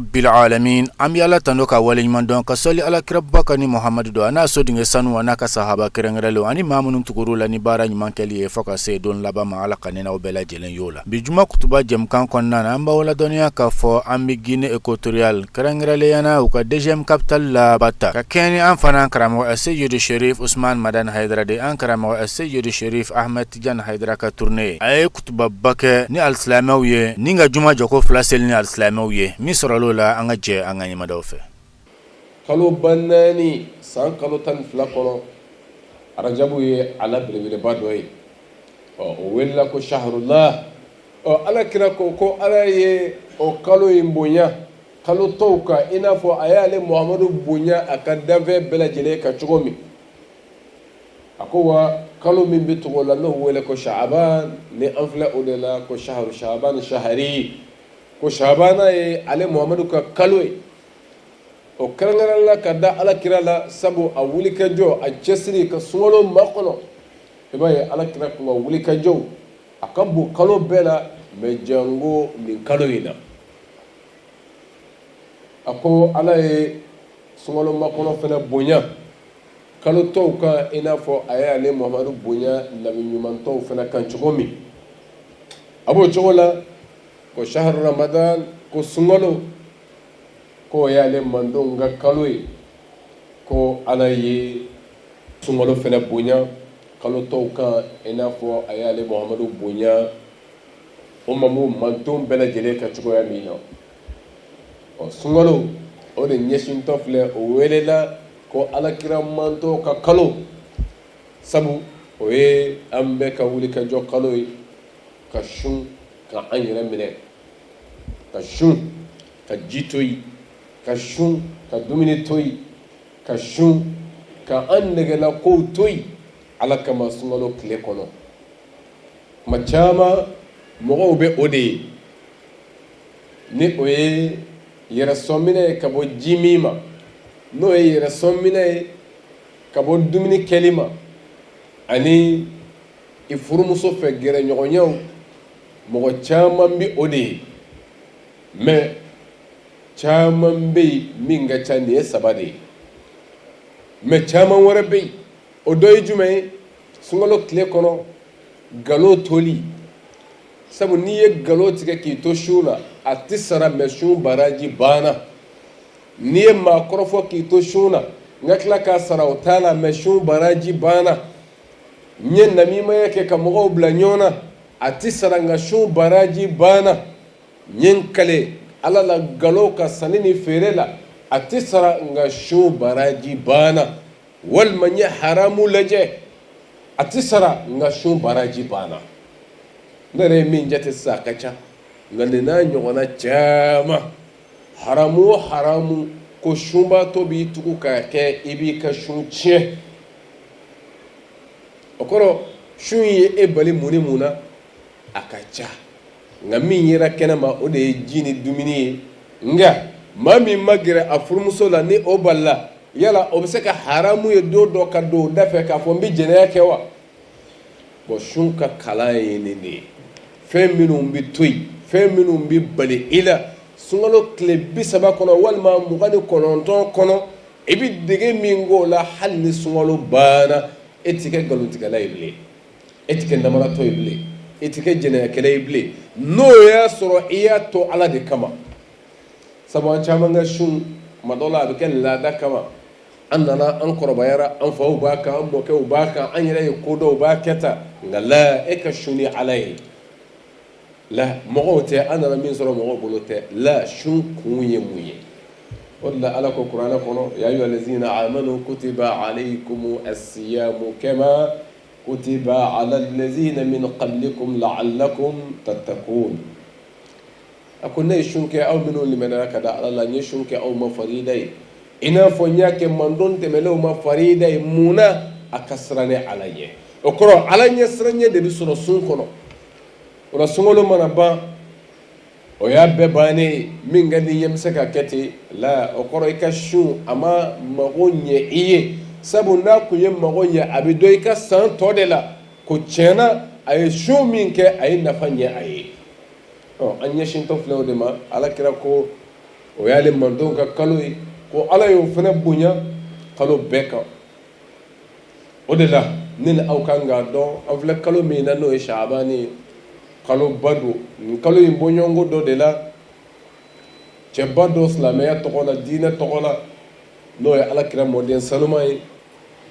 Rabbil alamin. An bɛ Ala tando k'a waleɲuman dɔn, ka sɔli Ala kiraba kan ni Muhamadu don, a n'a sodenkɛ sanu, a n'a ka sahaba kɛrɛnkɛrɛnlenw ani maa minnu tugur'u la ni baara ɲuman kɛli ye fo ka se don laban ma. Ala ka ne n'aw bɛɛ lajɛlen y'o la. Bi juma kutuba jɛmukan kɔnɔna na, an b'aw ladɔnniya k'a fɔ an bɛ Guinée équatoriale, kɛrɛnkɛrɛnnenya na u ka deuxième capitale la Bata, ka kɛɲɛ ni an fana karamɔgɔ Seyidu Sherif Usman Madani Hayidara de, an karamɔgɔ Seyidu Sherif Ahmed Tijani Hayidara ka tournée ye. A ye kutubaba kɛ ni alisilamɛw ye ni ka juma jɔko fila seli ni alisilamɛw ye. Min sɔrɔla o la, an ka jɛ an ka ɲɛmadaw fɛ. Kaloba naani, san kalo 12 kɔnɔ, arajabu ye a la belebeleba dɔ ye. Ɔ, o welela ko shahrullah. Ɔ, Ala kira ko ko Ala ye o kalo in bonya kalo tɔw kan, i n'a fɔ a y'ale Muhamadu bonya a ka danfɛn bɛɛ lajɛlen kan cogo min. A ko wa kalo min bɛ tugu o la, n'o wele ko shaaban, ni an filɛ o de la, ko shahru shaaban shahari, ko shaabana ye ale Muhamadu ka kalo ye. O kɛrɛnkɛrɛnla ka da Ala kira la, sabu a wulikajɔ, a cɛsiri ka sunkalo makɔnɔ. I b'a ye Ala kira kun ka wulikajɔw a ka bon kalo bɛɛ la, mais jango nin kalo in na. A ko Ala ye sunkalo makɔnɔ fana bonya kalo tɔw kan, i n'a fɔ a y'ale Muhamadu bonya nabi ɲuman tɔw fana kan cogo min. A b'o cogo la ko shahru ramadan, ko sunkalo, k'o y'ale mantonw ka kalo ye, ko Ala ye sunkalo fana bonya kalo tɔw kan, i n'a fɔ a y'ale Muhamadu bonya o mamu manton bɛɛ lajɛlen kan cogoya min na. Ɔ, sunkalo o de ɲɛsintɔ filɛ, o welela ko Alakira mantɔn ka kalo, sabu o ye an bɛɛ ka wulikajɔ kalo ye, ka sun ka an yɛrɛ minɛ, ka sun ka ji to yen, ka sun ka dumuni to yen, ka sun ka an negela kow to yen Ala kama sunkalo tile kɔnɔ. Tuma caman mɔgɔw bɛ o de ye, ni o ye yɛrɛsɔnminɛ ye ka bɔ ji min ma, n'o ye yɛrɛsɔnminɛ ye ka bɔ dumuni kɛli ma, ani i furumuso fɛ gɛrɛɲɔgɔnyaw. Mɔgɔ caman bɛ o de ye, mais caman bɛ yen min ka ca, nin ye saba de ye, mais caman wɛrɛ bɛ yen. O dɔ ye jumɛn ye? Sunkalo tile kɔnɔ, nkalon toli, sabu n'i ye nkalon tigɛ k'i to sun na, a tɛ sara, mais sun baraji banna. N'i ye maa kɔrɔfɔ k'i to sun na, n ka tila k'a sara, o t'a la, mais sun baraji banna. N ye namimaya kɛ ka mɔgɔw bila ɲɔgɔn na, a tɛ sara, nka sun baraji banna. N ye n kale Ala la nkalon kan sanni ni feere la, a tɛ sara, nka sun baraji banna. Walima n ye haramu lajɛ, a tɛ sara, nka sun baraji banna. Ne yɛrɛ ye min jate sisan, a ka ca, nka nin n'a ɲɔgɔnna caman. Haramu o haramu ko sunbaatɔ b'i tugu k'a kɛ, i b'i ka sun tiɲɛ. O kɔrɔ, sun ye e bali mun ni mun na? A ka ca, nka min yera kɛnɛ ma, o de ye ji ni dumuni ye. Nka maa min ma gɛrɛ a furumuso la, ni o balila, yala o bɛ se ka haramu ye don dɔ ka don o da fɛ k'a fɔ n bɛ jɛnɛya kɛ wa? Bon, sun ka kalan ye nin de ye. Fɛn minnu bɛ to yen, fɛn minnu bɛ bali i la sunkalo tile 30 kɔnɔ walima 29 kɔnɔ, i bɛ dege min k'o la, hali ni sunkalo banna, e tɛ kɛ nkalontigɛla ye bilen, e tɛ kɛ namaratɔ ye bilen, e tɛ kɛ jɛnɛyakɛla ye bilen, n'o y'a sɔrɔ i y'a to Ala de kama. Sabu an caman ka sun, tuma dɔ la a bɛ kɛ laada kama. An nana, an kɔrɔbayara, an faw b'a kan, an mɔkɛw b'a kan, an yɛrɛ ye ko dɔw b'a kɛ tan. Nka la, e ka sun ni Ala ye la, mɔgɔw tɛ. An nana min sɔrɔ mɔgɔw bolo tɛ la. Sun kun ye mun ye? O de la Ala ko kuranɛ kɔnɔ: ya ayyuha allazina amanu kutiba alaykumu as-siyamu kama kutiba ala allazina min qablikum la'allakum tattaqun. A ko ne ye sun kɛ, aw minnu limaniyara ka da Ala la, n ye sun kɛ aw ma farida ye, i n'a fɔ n y'a kɛ mantɔn tɛmɛnlenw ma farida ye. Mun na? A ka siran ne Ala ɲɛ. O kɔrɔ, Ala ɲɛ siranɲɛ de bɛ sɔrɔ sun kɔnɔ. O la, sunkalo mana ban, o y'a bɛɛ bannen ye. Min ka di n ye, n bɛ se ka kɛ ten la. O kɔrɔ, i ka sun a ma mago ɲɛ i ye, sabu n'a kun ye mago ɲɛ, a bɛ dɔn i ka san tɔ de la ko tiɲɛna a ye sun min kɛ, a ye nafa ɲɛ a ye. Ɔ, an ɲɛsintɔ filɛ o de ma. Ala kira ko O y'ale mantonw ka kalo ye, ko Ala y'o fana bonya kalo bɛɛ kan. O de la ne ni aw kan k'a dɔn, an filɛ kalo min na, n'o ye Shaabani ye, kaloba don. Nin kalo in bɔɲɔgɔnko dɔ de la, cɛba dɔ silamɛya tɔgɔ la, diinɛ tɔgɔ la, n'o ye Ala kira mɔden sanuman ye,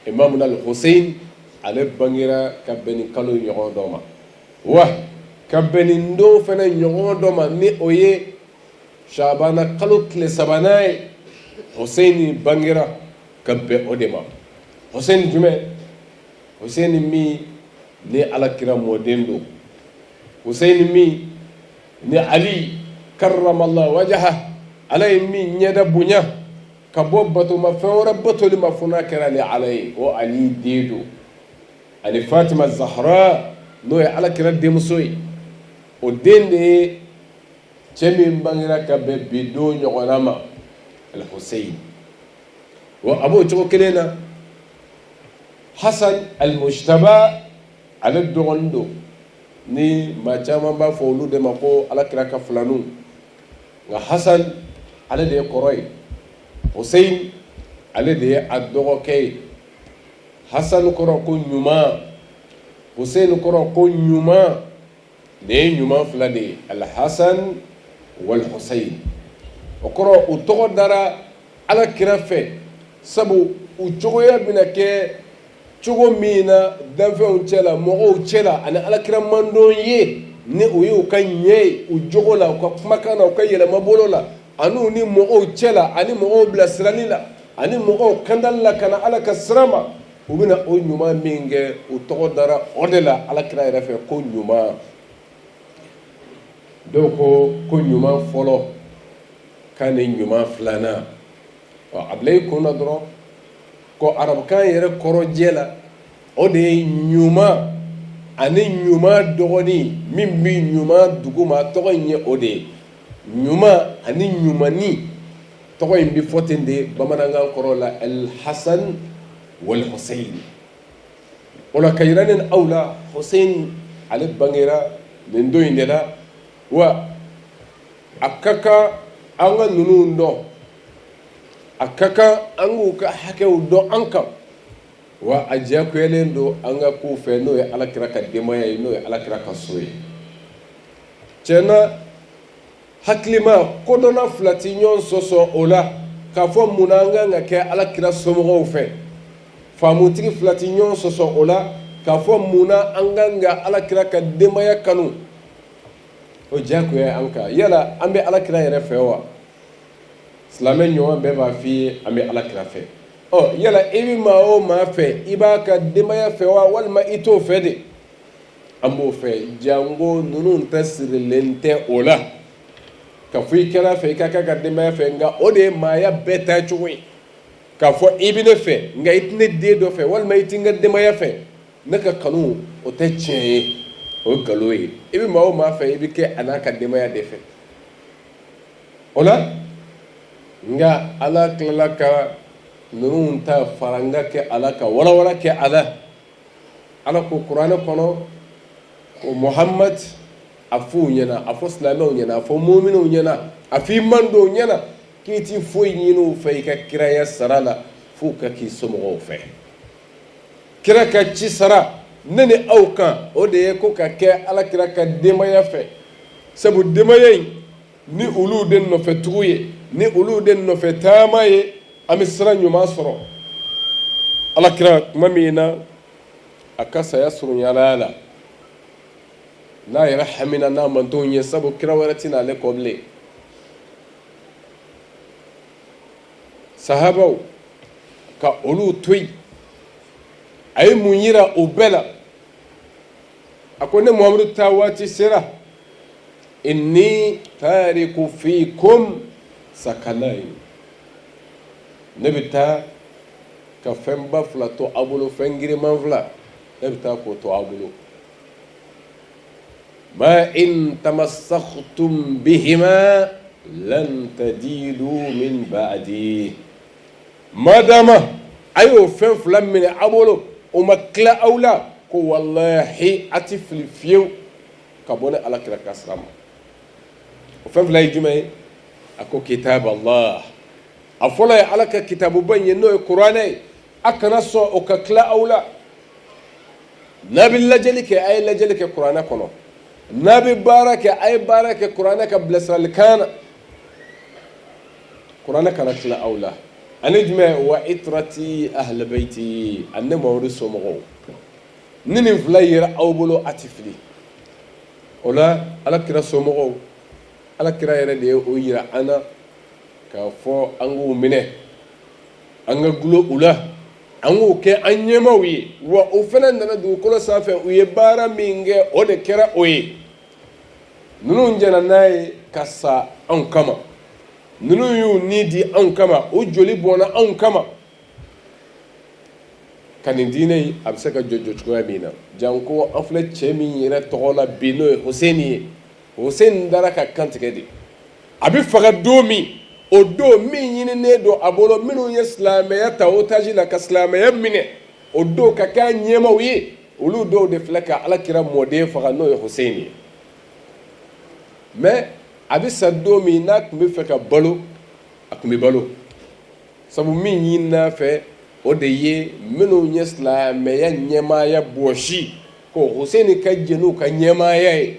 Imamuna Al-Hussein, ale bangera ka bɛn nin kalo ɲɔgɔn dɔ ma, wa ka bɛn nin don fana ɲɔgɔn dɔ ma, ni o ye Shabana kalo tile sabanan ye. Hussein bangera ka bɛn o de ma. Hussein jumɛn? Hussein min ni Ala kira mɔden don, Hussein min ni Ali karramallahu wajaha, Ala ye min ɲɛda bonya ka bɔ batomafɛn wɛrɛ batoli ma fo n'a kɛra ale Ala ye, o Ali den don, ani Fatima Zahra, n'o ye Ala kira denmuso ye. O den de ye cɛ min bangera ka bɛn bi don ɲɔgɔnna ma, Al-Hussein. Wa a b'o cogo kelen na, Hasan al-Mujtaba, ale dɔgɔnin don, ni maa caman b'a fɔ olu de ma ko Ala kira ka filaninw. Nka Hasan, ale de ye kɔrɔ ye, Hussein, ale de ye a dɔgɔkɛ ye. Hasan kɔrɔ ko ɲuman, Hussein kɔrɔ ko ɲuman. Nin ye ɲuman fila de ye, Al-Hasan wal-Hussein. O kɔrɔ, u tɔgɔ dara Ala kira fɛ, sabu u cogoya bɛna kɛ cogo min na danfɛnw cɛ la, mɔgɔw cɛ la, ani Ala kira mandon ye, ni o ye u ka ɲɛ ye u jogo la, u ka kumakan na, u ka yɛlɛmabolo la, ani u ni mɔgɔw cɛ la, ani mɔgɔw bilasirali la, ani mɔgɔw kandali la ka na Ala ka sira ma. U bɛna o ɲuman min kɛ, u tɔgɔ dara o de la Ala kira yɛrɛ fɛ ko ɲuman. Dɔw ko ko ɲuman fɔlɔ k'a ni ɲuman filanan. A bila i kun na dɔrɔn ko arabukan yɛrɛ kɔrɔjɛ la, o de ye ɲuman ani ɲuman dɔgɔnin min bɛ ɲuman duguma, tɔgɔ in ye o de ye ɲuman ani ɲumanni. Tɔgɔ in bɛ fɔ ten de bamanankan kɔrɔ la, Al-Hasan wal-Hussein. O la, ka yira ne ni aw la, Hussein, ale bangera nin don in de la. Wa a ka kan an ka ninnu dɔn, a ka kan an k'u ka hakɛw dɔn an kan. Wa a diyagoyalen don an ka k'u fɛ, n'o ye Ala kira ka denbaya ye, n'o ye Ala kira ka so ye. Tiɲɛ na, hakilima kodɔnna fila tɛ ɲɔgɔn sɔsɔ o la k'a fɔ mun na an kan ka kɛ Ala kira somɔgɔw fɛ. Faamutigi fila tɛ ɲɔgɔn sɔsɔ o la k'a fɔ mun na an kan ka Ala kira ka denbaya kanu. O diyagoya an kan. Yala an bɛ Ala kira yɛrɛ fɛ wa? Silamɛ ɲɔgɔn bɛɛ b'a f'i ye an bɛ Ala kira fɛ. Ɔ yala i bɛ maa o maa fɛ, i b'a ka denbaya fɛ wa, walima i t'o fɛ de? An b'o fɛ. Janko ninnu tɛ sirilen tɛ o la ka fɔ i kɛra fɛ i ka k'a ka denbaya fɛ, nka o de ye maaya bɛɛ taa cogo ye. K'a fɔ i bɛ ne fɛ nka i tɛ ne den dɔ fɛ, walima i tɛ n ka denbaya fɛ, ne ka kanu, o tɛ tiɲɛ ye, o ye nkalon ye. I bɛ maa o maa fɛ, i bɛ kɛ a n'a ka denbaya de fɛ. O la nka, Ala tilala ka ninnu ta faranga kɛ a la, ka walawala kɛ a la. Ala ko kuranɛ kɔnɔ ko Muhammad, a f'u ɲɛna, a fɔ silamɛw ɲɛna, a fɔ muminw ɲɛna, a f'i mandonw ɲɛna k'i ti foyi ɲini u fɛ i ka kiraya sara la f'u ka k'i somɔgɔw fɛ. Kira ka ci sara ne ni aw kan, o de ye ko ka kɛ Ala kira ka denbaya fɛ, sabu denbaya in ni olu de nɔfɛ tugu ye, ni olu de nɔfɛ taama ye, an bɛ sira ɲuman sɔrɔ. Ala kira tuma min na a ka saya surunyala la, n'a yɛrɛ hamina n'a mantonw ye, sabu kira wɛrɛ tɛna ale kɔ bilen, sahabaw ka olu to yen, a ye mun yira o bɛɛ la? A ko ne Muhamadu taa waati sera, inni tariku fikum sakalayi, ne bɛ taa ka fɛnba fila to aw bolo, fɛn giriman fila, ne bɛ taa k'o to aw bolo. Ma in tamassaktum bihima lan tadilu min ba'di. Madama a y'o fɛn fila minɛ aw bolo, o ma tila aw la, ko walahi a tɛ fili fiyewu ka bɔ ne Ala kira ka sira ma. O fɛn fila ye jumɛn ye? A ko kitab Allah, a fɔlɔ ye Ala ka kitabuba in ye, n'o ye kuranɛ ye. A kana sɔn o ka tila aw la. N'a bɛ lajɛli kɛ, a ye lajɛli kɛ kuranɛ kɔnɔ. N'a bɛ baara kɛ, a ye baara kɛ kuranɛ ka bilasiralikan na. Kuranɛ kana tila aw la. Ani jumɛn? Wa itrati ahl baiti, ani ne Mamadu somɔgɔw. Ni nin fila yera aw bolo, a tɛ fili o la. Ala kira somɔgɔw, Ala kira yɛrɛ de ye o yira an na k'a fɔ an k'u minɛ, an ka dulon u la, an k'u kɛ an ɲɛmaaw ye. Wa o fana nana dugukolo sanfɛ, u ye baara min kɛ, o de kɛra o ye. Ninnu jɛnna n'a ye ka sa anw kama, ninnu y'u ni di anw kama, u joli bɔnna anw kama ka nin diinɛ in a bɛ se ka jɔ jɔcogoya min na. Janko an filɛ cɛ min yɛrɛ tɔgɔ la bi, n'o ye Huseni ye. Huseni dara ka kantigɛ de. A bɛ faga don min, o don min ɲininen don a bolo, minnu ye silamɛya ta otage la ka silamɛya minɛ o don ka kɛ a ɲɛmaaw ye, olu dɔw de filɛ ka Ala kira mɔden faga, n'o ye Huseni ye. Mais a bɛ sa don min, n'a tun bɛ fɛ ka balo, a tun bɛ balo, sabu min ɲinina fɛ, o de ye minnu ye silamɛya ɲɛmaaya bɔsi ko Huseni ka jɛn n'u ka ɲɛmaaya ye.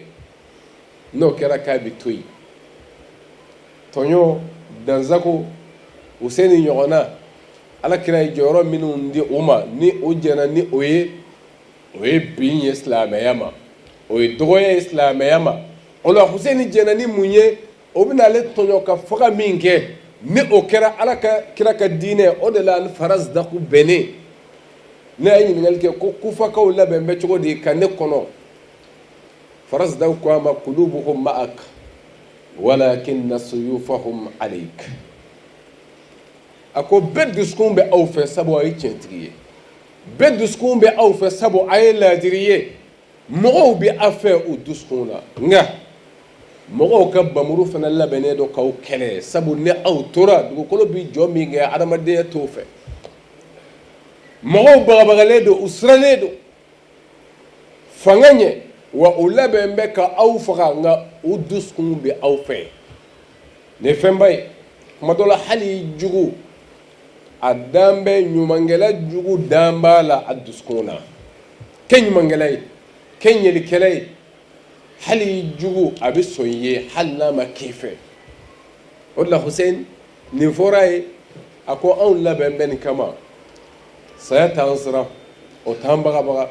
N'o kɛra k'a bɛ to yen, tɔɲɔ dansago Huseni ɲɔgɔnna, Ala kira ye jɔyɔrɔ minnu di o ma, ni o jɛnna ni o ye, o ye bin ye silamɛya ma, o ye dɔgɔya ye silamɛya ma. O la Huseni jɛnna ni mun ye? O bɛna ale tɔɲɔ ka faga min kɛ, ni o kɛra Ala ka kira ka diinɛ, o de la ni Farazdaku bɛnnen. Ne ye ɲininkali kɛ ko Kufakaw labɛn bɛ cogo di ka ne kɔnɔ? Farazdaku ko a ma: kulubuhum ma'ak walakinna suyufahum alayk. A ko bɛɛ dusukun bɛ aw fɛ, sabu aw ye tiɲɛtigi ye. Bɛɛ dusukun bɛ aw fɛ, sabu aw ye laadiri ye. Mɔgɔw bɛ aw fɛ u dusukun na, nka mɔgɔw ka bamuru fana labɛnnen don k'aw kɛlɛ, sabu ni aw tora, dugukolo bɛ jɔ min kɛ, adamadenya t'o fɛ. Mɔgɔw bagabagalen don, u sirannen don fanga ɲɛ, wa u labɛn bɛ ka aw faga, nka u dusukun bɛ aw fɛ. Nin ye fɛnba ye. Kuma dɔ la, hali jugu a dan bɛ ɲumankɛla jugu dan b'a la a dusukun na. Kɛ ɲumankɛla ye, kɛ ɲɛlikɛla ye, hali jugu a bɛ sɔn i ye, hali n'a ma k'i fɛ. O de la Hussein nin fɔra ye, a ko anw labɛn bɛ nin kama, saya t'an siran, o t'an bagabaga.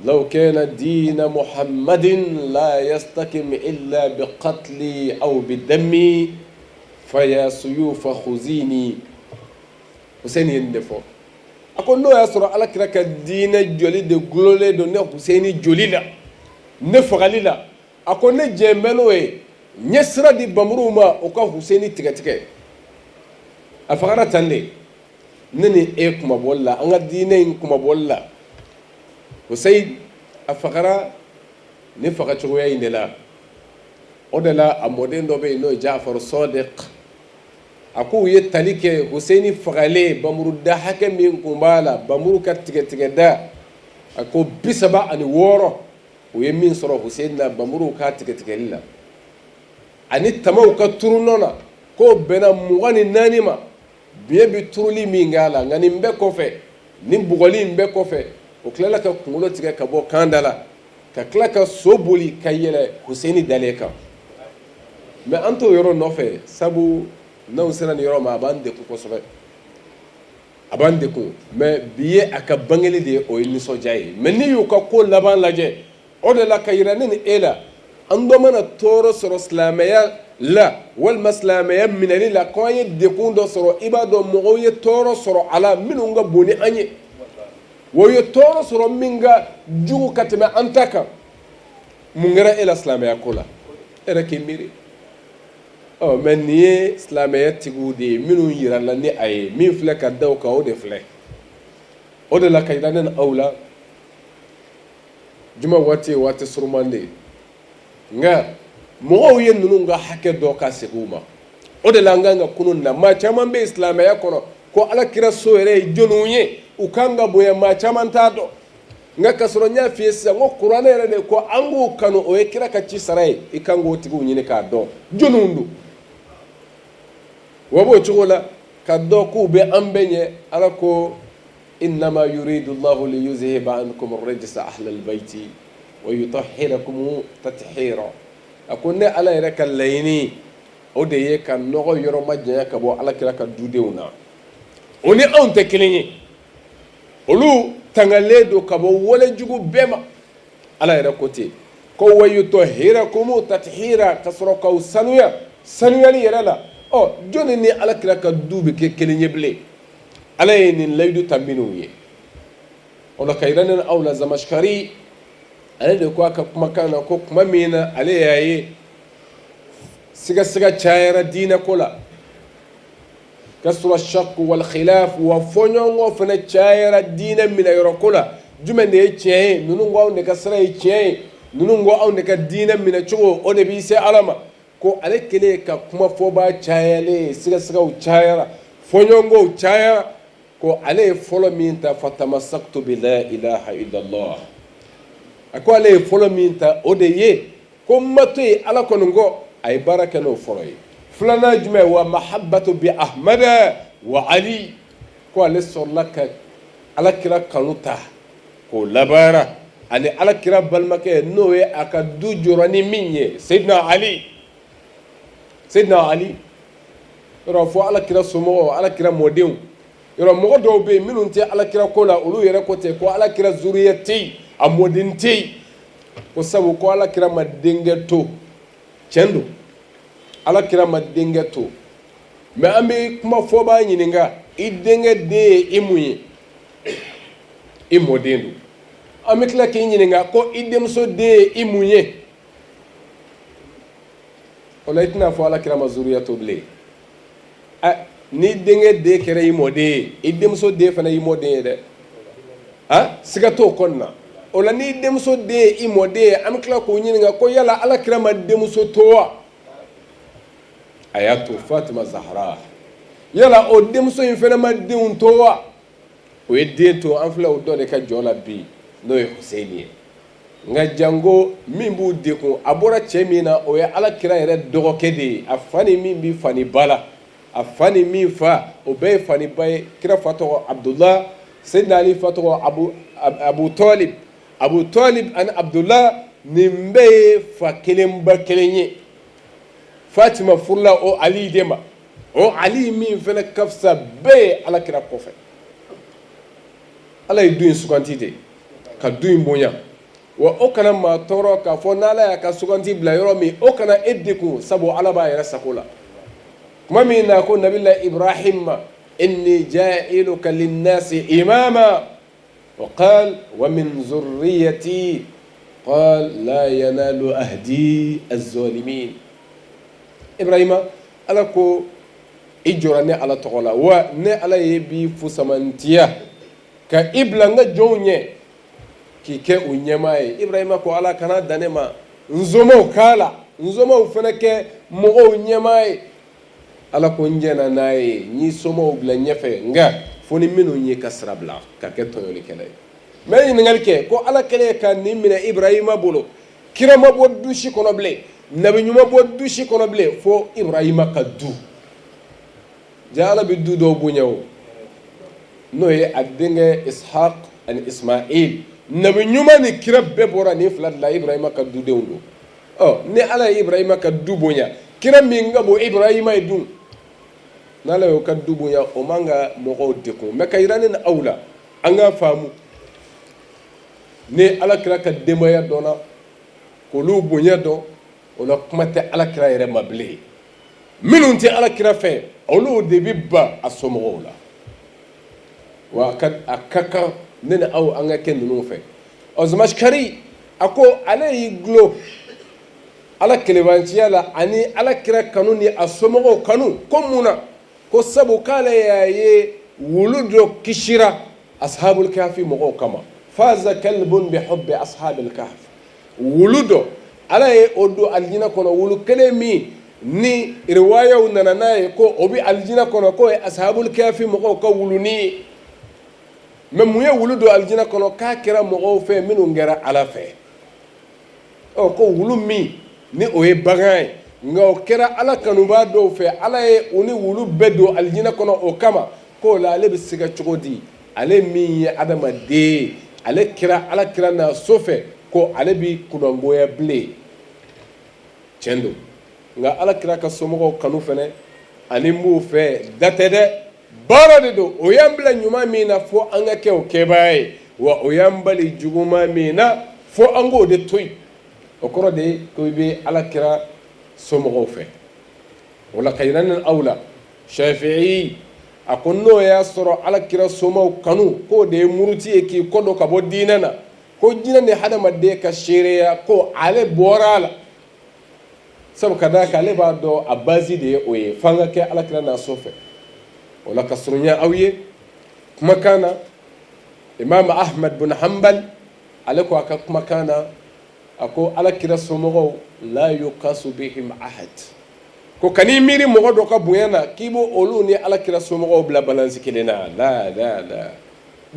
Law kana diina Muhammadin la yastakim illa bi qatli aw bi dami fa ya suyufa khuzini. Hussein ye nin de fɔ. A ko n'o y'a sɔrɔ Ala kira ka diinɛ jɔli de gulonlen don ne Hussein joli la, ne fagali la, a ko ne jɛn bɛ n'o ye. N ye sira di bamuruw ma, o ka Hussein tigɛtigɛ. A fagara tan de. Ne ni e kumabɔli la, an ka diinɛ in kumabɔli la, Hussein a fagara ni fagacogoya in de la. O de la a mɔden dɔ bɛ yen, n'o ye Jaafar Sadiq, a ko u ye tali kɛ Hussein fagalen, bamuruda hakɛ min kun b'a la, bamuru ka tigɛtigɛda, a ko 36, u ye min sɔrɔ Hussein na bamuruw ka tigɛtigɛli la ani tamaw ka turunɔ na, k'o bɛnna 24 ma, biɲɛ bɛ turuli min k'a la. Nka nin bɛɛ kɔfɛ, nin bugɔli in bɛɛ kɔfɛ, o tilala ka kunkolo tigɛ ka bɔ kan da la, ka tila ka so boli ka yɛlɛ Hussein dalen kan. Mais an t'o yɔrɔ nɔfɛ, sabu n'anw sera nin yɔrɔ ma, a b'an degun kosɛbɛ, a b'an degun. Mais bi ye a ka bangeli de ye, o ye nisɔndiya ye. Mais n'i y'u ka ko laban lajɛ, o de la ka yira ne ni e la, an dɔ mana tɔɔrɔ sɔrɔ silamɛya la walima silamɛya minɛli la, ko an ye degun dɔ sɔrɔ, i b'a dɔn mɔgɔw ye tɔɔrɔ sɔrɔ a la minnu ka bon ni an ye, wa u ye tɔɔrɔ sɔrɔ min ka jugu ka tɛmɛ an ta kan. Mun kɛra e la silamɛya ko la? E yɛrɛ k'i miiri. Ɔ mais nin ye silamɛya tigiw de ye minnu yirala ni a ye min filɛ ka da o kan, o de filɛ. O de la ka yira ne ni aw la, juma waati ye waati suruman de ye, nka mɔgɔw ye ninnu ka hakɛ dɔ ka segin u ma. O de la an kan ka kunun na. Maa caman bɛ silamɛya kɔnɔ ko Ala kira so yɛrɛ ye jɔnniw ye, u kan ka bonya, maa caman t'a dɔn. Nka ka sɔrɔ n y'a f'i ye sisan ko kuranɛ yɛrɛ de ko an k'u kanu, o ye kira ka ci sara ye. I kan k'o tigiw ɲini k'a dɔn jɔnniw don. Wa b'o cogo la ka dɔn k'u bɛ an bɛɛ ɲɛ. Ala ko innama yuridu llahu liyuzhiba ankum rijsa ahlal bayti wa yutahhirakum tathira. A ko ne Ala yɛrɛ ka laɲini, o de ye ka nɔgɔ yɔrɔ majanya ka bɔ Ala kira ka dudenw na. O ni anw tɛ kelen ye, olu tangalen don ka bɔ walejugu bɛɛ ma. Ala yɛrɛ ko ten ko wa yutahhirakum tathira, ka sɔrɔ k'aw sanuya sanuyali yɛrɛ la. Ɔ, jɔnni ni Ala kira ka du bɛ kɛ kelen ye bilen? Ala ye nin layidu ta minnu ye, o la ka yira ne aw la, Zamashkari ale de ko a ka kumakan na ko tuma min na ale y'a ye sigasiga cayara diinɛ ko la, kasura shakku wal khilaf, wa fɔɲɔgɔnkɔ fana cayara diinɛ minɛ yɔrɔ ko la, jumɛn de ye tiɲɛ ye? Ninnu ko anw de ka sira ye tiɲɛ ye, ninnu ko anw de ka diinɛ minɛ cogo, o de b'i se Ala ma. Ko ale kɛlen ka kuma fɔbaa cayalen, sigasigaw cayara, fɔɲɔgɔnkɔw cayara, ko ale ye fɔlɔ min ta, fatamasaktu bi la ilaha illallah. A ko ale ye fɔlɔ min ta, o de ye ko n ma to yen Ala kɔni kɔ. A ye baara kɛ n'o fɔlɔ ye. Filanan jumɛn? Wa mahabbatu bi Ahmada wa Ali. Ko ale sɔrɔla ka Ala kira kanu ta k'o labaara, ani Ala kira balimakɛ, n'o ye a ka du jɔra ni min ye, Seyidina Ali. Seyidina Ali yɔrɔ fɔ Ala kira somɔgɔw, Ala kira mɔdenw yɔrɔ, mɔgɔ dɔw bɛ yen minnu tɛ Ala kira ko la, olu yɛrɛ ko ten ko Ala kira zuriya tɛ yen, a mɔden tɛ yen, ko sabu ko Ala kira ma denkɛ to. Tiɲɛ don, Ala kira ma denkɛ to, mais an bɛ kuma fɔbaa ɲininka: i denkɛ den ye i mun ye? I mɔden don. An bɛ tila k'i ɲininka ko i denmuso den ye i mun ye? O la i tɛna fɔ Ala kira ma zuriya to bilen. N'i denkɛ den kɛra i mɔden ye, i denmuso den fana y'i mɔden ye dɛ, a siga t'o kɔni na. O la n'i denmuso den ye i mɔden ye, an bɛ tila k'o ɲininka ko yala Ala kira ma denmuso to wa? A y'a to, Fatima Zahara. Yala o denmuso in fana ma denw to wa? O ye den to. An filɛ o dɔ de ka jɔ la bi, n'o ye Huseyini ye. Nka janko min b'u dekun, a bɔra cɛ min na, o ye Ala kira yɛrɛ dɔgɔkɛ de ye. A fa ni min bɛ fa ni ba la, a fa ni min fa, o bɛɛ ye fa ni ba ye. Kira fa tɔgɔ Abdullah, Seyidina Ali fa tɔgɔ Abu Talib. Abu Talib ani Abdullah, nin bɛɛ ye fa kelen ba kelen ye. Fatima furula o Ali de ma, o Ali min fana ka fisa bɛɛ ye Ala kira kɔfɛ. Ala ye du in suganti de ka du in bonya. Wa o kana maa tɔɔrɔ k'a fɔ n'Ala y'a ka suganti bila yɔrɔ min, o kana e dekun, sabu Ala b'a yɛrɛ sago la. Tuma min na ko Nabila Ibrahim ma inni ja'iluka linnasi imama wa qal wa min zurriyati qal la yanalu ahdi az-zalimin. Ibrahima, Ala ko i jɔra ne Ala tɔgɔ la, wa ne Ala ye b'i fusamantiya ka i bila n ka jɔnw ɲɛ, k'i kɛ u ɲɛmaa ye. Ibrahima ko Ala kana dan ne ma, n somɔgɔw k'a la, n somɔgɔw fana kɛ mɔgɔw ɲɛmaa ye. Ala ko n jɛnna n'a ye, n y'i somɔgɔw bila ɲɛfɛ, nka fo ni minnu y'i ka sira bila ka kɛ tɔɲɔlikɛla ye. N bɛ ɲininkali kɛ ko Ala kɛlen ka nin minɛ Ibrahima bolo, kira ma bɔ du si kɔnɔ bilen, nabi ɲuman bɔ du si kɔnɔ bilen fo Ibrahima ka du. Ja Ala bɛ du dɔw bonya, o n'o ye a denkɛ Ishaq ani Ismail. Nabi ɲuman ni kira bɛɛ bɔra nin fila de la, Ibrahima ka dudenw don. Ɔ, ni Ala ye Ibrahima ka du bonya, kira min ka bon Ibrahima ye dun, n'Ala y'o ka du bonya, o man ka mɔgɔw dekun. Mais ka yira ne ni aw la, an k'a faamu ni Ala kira ka denbaya dɔnna, k'olu bonya dɔn, o la kuma tɛ Ala kira yɛrɛ ma bilen. Minnu tɛ Ala kira fɛ, olu de bɛ ban a somɔgɔw la. Wa a ka kan ne ni aw an ka kɛ ninnu fɛ. Ɔ, Zamashkari a ko ale y'i dulon Ala kelebanciya la ani Ala kira kanu ni a somɔgɔw kanu. Ko mun na? Ko sabu k'ale y'a ye wulu dɔ kisira ashabul kahfi mɔgɔw kama. Faza kalbun bi hubbi ashabil kahf. Wulu dɔ, Ala ye o don alijinɛ kɔnɔ. Wulu kelen min ni riwayaw nana n'a ye ko o bɛ alijinɛ kɔnɔ, k'o ye ashabul kahfi mɔgɔw ka wulunin ye. Mais mun ye wulu don alijinɛ kɔnɔ? K'a kɛra mɔgɔw fɛ minnu kɛra Ala fɛ. Ɔ, ko wulu min ni o ye bagan ye, Nka o kɛra Ala kanubaa dɔw fɛ, Ala ye u ni wulu bɛɛ don alijinɛ kɔnɔ o kama. K'o la ale bɛ siga cogo di? Ale min ye adamaden ye, ale kɛra Ala kira n'a so fɛ, ko ale bɛ kunnangoya bilen? Tiɲɛ don, nka Ala kira ka somɔgɔw kanu fana ani n b'u fɛ da tɛ dɛ, baara de don. O y'an bila ɲuman min na, fo an ka kɛ o kɛbaa ye, wa o y'an bali juguman min na, fo an k'o de to yen. O kɔrɔ de ye ko i bɛ Ala kira somɔgɔw fɛ. O la ka yira ne aw la, Shafi'i a ko n'o y'a sɔrɔ Ala kira somaw kanu k'o de ye muruti ye k'i kɔ don ka bɔ diinɛ na, ko jinɛ ni hadamaden ka seereya ko ale bɔra a la, sabu ka d'a kan ale b'a dɔn a base de ye o ye, f'an ka kɛ Ala kira n'a so fɛ. O la ka surunya aw ye kumakan na, Imam Ahmad bin Hanbal ale ko a ka kumakan na, a ko Ala kira somɔgɔw la yukasu bihim ahad, ko kan'i miiri mɔgɔ dɔ ka bonya na k'i b'o olu ni Ala kira somɔgɔw bila balansi kelen na. La la la,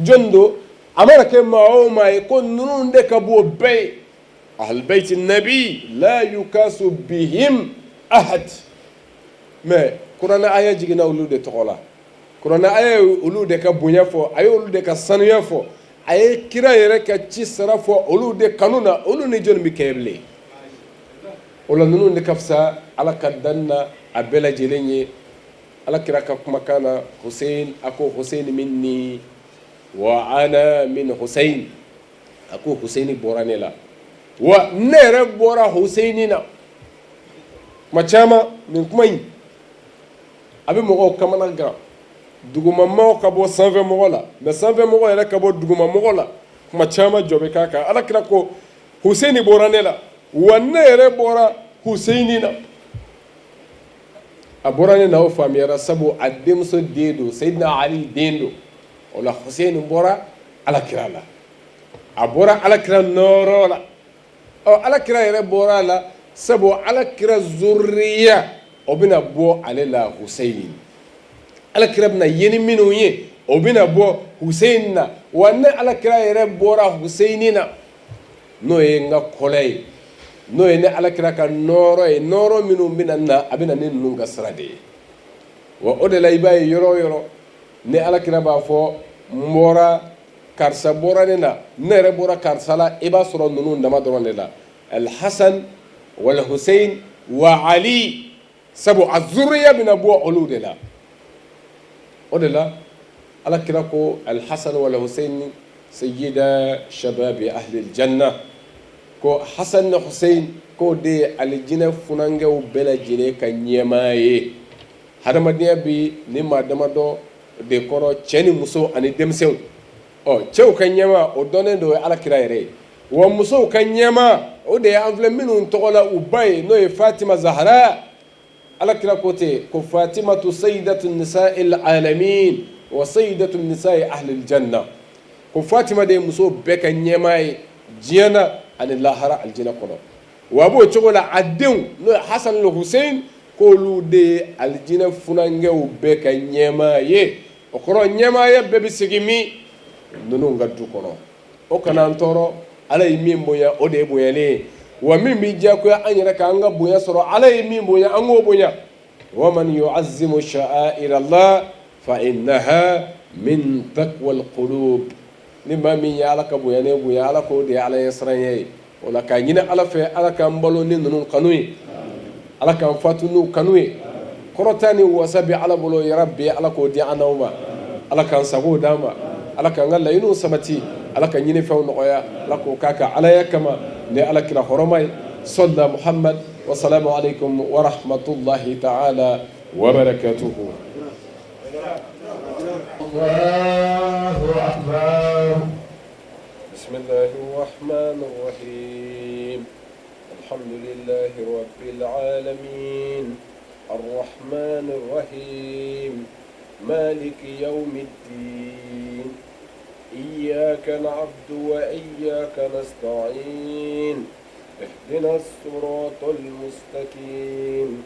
jɔn don? A mana kɛ maa o maa ye, ko ninnu de ka bon bɛɛ ye, ahlul nabi la yukasu bihim ahad. Mais kuranɛ aya jiginna olu de tɔgɔ la. Kuranɛ aya ye olu de ka bonya fɔ, a ye olu de ka sanuya fɔ, a ye kira yɛrɛ ka ci sara fɔ olu de kanu na. Olu ni jɔnni bɛ kɛɲɛ bilen? O la ninnu de ka fisa Ala ka dan na a bɛɛ lajɛlen ye. Ala kira ka kumakan na, Hussein a ko Hussein minni wa ana min Hussein, a ko Hussein bɔra ne la, wa ne yɛrɛ bɔra Hussein na. Kuma caman nin kuma in a bɛ mɔgɔw kamana gan, dugumamɔgɔw ka bɔ sanfɛmɔgɔ la, mais sanfɛmɔgɔ yɛrɛ ka bɔ dugumamɔgɔ la. Kuma caman jɔ bɛ k'a kan. Ala kira ko Hussein bɔra ne la, wa ne yɛrɛ bɔra Hussein na. A bɔra ne na, o faamuyara, sabu a denmuso den don, Seyidina Ali den don. O la Hussein bɔra Ala kira la, a bɔra Ala kira nɔɔrɔ la. Ɔ, Ala kira yɛrɛ bɔra a la, sabu Ala kira zuriya o bɛna bɔ ale la, Hussein. Ala kira bɛna ye ni minnu ye, o bɛna bɔ Hussein na. Wa ne Ala kira yɛrɛ bɔra Hussein na, n'o ye n ka kɔlɛ ye, n'o ye ne Ala kira ka nɔɔrɔ ye. Nɔɔrɔ minnu bɛna na, a bɛna ne ninnu ka sira de ye. Wa o de la i b'a ye yɔrɔ o yɔrɔ ni Ala kira b'a fɔ n bɔra karisa, bɔra ne na, ne yɛrɛ bɔra karisa la, i b'a sɔrɔ ninnu dama dɔrɔn de la, Alhasan wal Hussein wa Ali, sabu a zuriya bɛna bɔ olu de la. O de la Ala kira ko Alhasan wal Hussein sayyida shababi ahli aljanna, ko Hasan ni Hussein k'o de ye alijinɛ funankɛw bɛɛ lajɛlen ka ɲɛmaa ye. Hadamadenya bi ni maa damadɔ de kɔrɔ, cɛ ni muso ani denmisɛnw. Ɔ, cɛw ka ɲɛmaa o dɔnnen don, o ye Ala kira yɛrɛ ye. Wa musow ka ɲɛmaa, o de ye an filɛ minnu tɔgɔ la u ba ye, n'o ye Fatima Zahara. Ala kira ko ten ko Fatimatu sayyidatu nisa'il alamin wa sayyidatu nisa'i ahlil janna, ko Fatima de ye musow bɛɛ ka ɲɛmaa ye diɲɛ na ani lahara alijinɛ kɔnɔ. Wa a b'o cogo la, a denw, n'o ye Hasan ni Hussein, k'olu de ye alijinɛ funankɛw bɛɛ ka ɲɛmaa ye. O kɔrɔ, ɲɛmaaya bɛɛ bɛ segin min? Ninnu ka du kɔnɔ. O kana an tɔɔrɔ. Ala ye min bonya, o de ye bonyalen ye. Wa min bɛ diyagoya an yɛrɛ kan an ka bonya sɔrɔ, Ala ye min bonya, an k'o bonya. Wa man yu'azzimu sha'a'ir Allah fa innaha min taqwal qulub, ni maa min ye Ala ka bonyanen bonya, Ala k'o de ye Ala ɲɛsiranya ye. O la k'a ɲini Ala fɛ, Ala k'an balo ni ninnu kanu ye, Ala k'an fatu n'u kanu ye. Kɔrɔta ni wasa bɛ Ala bolo, yarabi Ala k'o di an n'aw ma. Ala k'an sago d'an ma, Ala k'an ka laɲiniw sabati, Ala ka ɲinifɛnw nɔgɔya, Ala k'o k'a ka Alaya kama ni Ala kira hɔrɔma ye. Sɔla Muhamad wa salamu aleykum wa rahmatulahi taala wa barakatuhu. Allahu akbar. بسم الله الرحمن الرحيم. الحمد لله رب العالمين. الرحمن الرحيم. مالك يوم الدين. إياك نعبد وإياك نستعين. اهدنا الصراط المستقيم،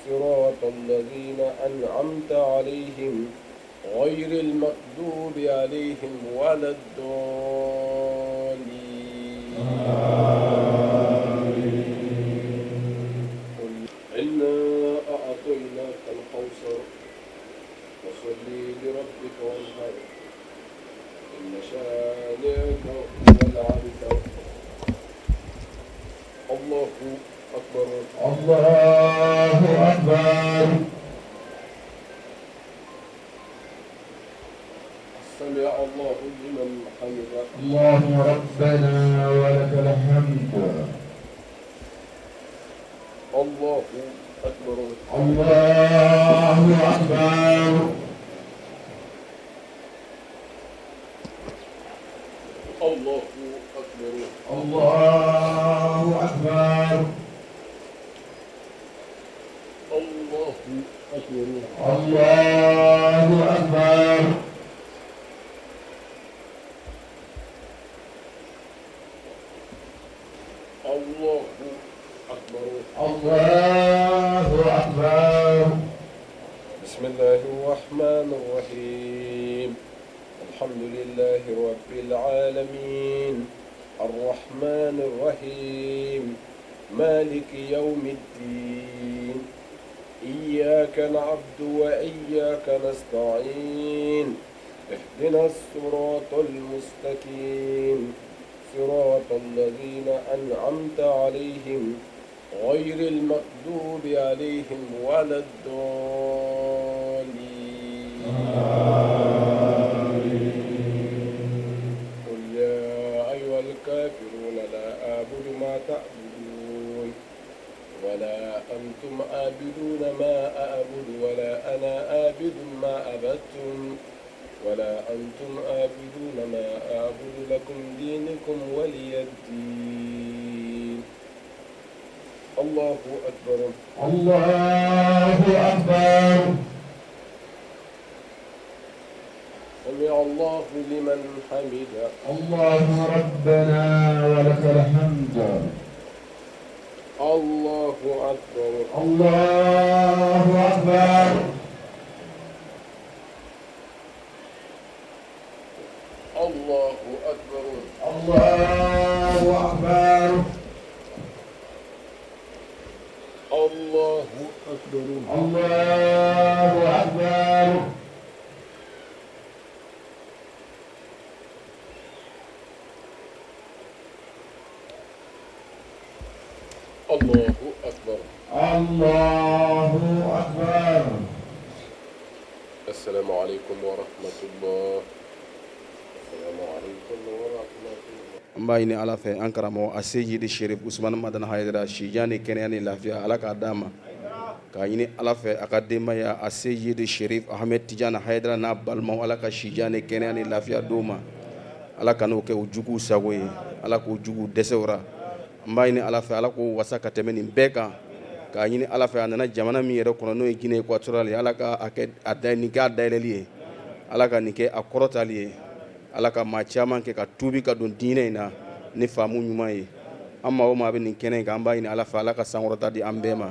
صراط الذين أنعمت عليهم، غير المغضوب عليهم ولا الضالين. فصل لربك وانحر إن شانئك هو الأبتر. الله أكبر. الله أكبر. سمع الله لمن حمده. اللهم ربنا ولك الحمد. الله أكبر. الله أكبر. الله أكبر. الله أكبر. الله أكبر. الله أكبر. الله أكبر. الله أكبر. بسم الله الرحمن الرحيم. الحمد لله رب العالمين. الرحمن الرحيم. مالك يوم الدين. إياك نعبد وإياك نستعين. اهدنا الصراط المستقيم. صراط الذين أنعمت عليهم غير المغضوب عليهم ولا الضالين. قل يا أيها الكافرون لا أعبد ما تعبدون ولا أنتم عابدون ما أعبد ولا أنا عابد ما عبدتم ولا أنتم عابدون ما أعبد لكم دينكم ولي الدين. الله أكبر. الله أكبر. سمع الله لمن حمده. اللهم ربنا ولك الحمد. الله أكبر. الله أكبر. الله أكبر. الله أكبر. الله أكبر. الله أكبر. الله أكبر. الله أكبر. السلام عليكم ورحمة الله. السلام عليكم ورحمة الله. An b'a ɲini Ala fɛ, an karamɔgɔ Aseyidi Sherif Usumani Madani Hayidara, sijan ni kɛnɛya ni lafiya, Ala k'a d'a ma. K'a ɲini Ala fɛ, a ka denbaya Aseyidi Sherif Ahmed Tijani Hayidara n'a balimaw, Ala ka sijan ni kɛnɛya ni lafiya d'u ma. Ala kan'o kɛ u juguw sago ye, Ala k'u juguw dɛsɛ o ra. An b'a ɲini Ala fɛ, Ala k'o wasa ka tɛmɛ nin bɛɛ kan. K'a ɲini Ala fɛ, a nana jamana min yɛrɛ kɔnɔ, n'o ye Guinée équatoriale ye, Ala ka a kɛ a da nin kɛ a dayɛlɛli ye, Ala ka nin kɛ a kɔrɔtali ye, Ala ka maa caman kɛ ka tuubi ka don diinɛ in na ni faamu ɲuman ye. An maa o maa bɛ nin kɛnɛ in kan, an b'a ɲini Ala fɛ, Ala ka sankɔrɔta di an bɛɛ ma.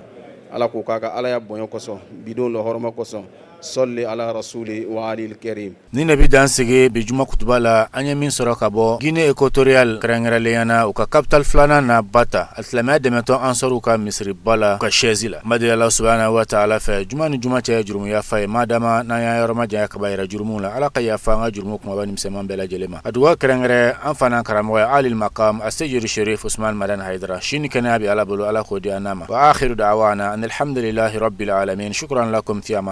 Ala k'o k'a ka Alaya bonya kosɔn, bidon lɔhɔrɔma kosɔn. Sɔli ala rasuli wa alil karim. Nin de bɛ dan sigi bi juma kutuba la. An ye min sɔrɔ ka bɔ Guinée équatoriale, kɛrɛnkɛrɛnlenya na u ka capitale filanan na Bata, alisilamɛya dɛmɛtɔn Ansɔriw ka misiriba la, u ka chaise la. An b'a deli Ala subahana wa taala fɛ, juma ni juma cɛ jurumu yafa ye. Maa dama n'an y'an yɔrɔ majanya ka bɔ yɛrɛ jurumu la, Ala ka yafa an ka jurumu kunbaba ni misɛnman bɛɛ lajɛlen ma. A dugawu kɛrɛnkɛrɛn an fana karamɔgɔ ye alil makam Aseyidi Sherif Usman Madani Hayidara. Si ni kɛnɛya bɛ Ala bolo, Ala k'o di an n'a ma. Wa akhiru da'wana anil hamdulillahi rabbil alamin. Shukran lakum fi aman.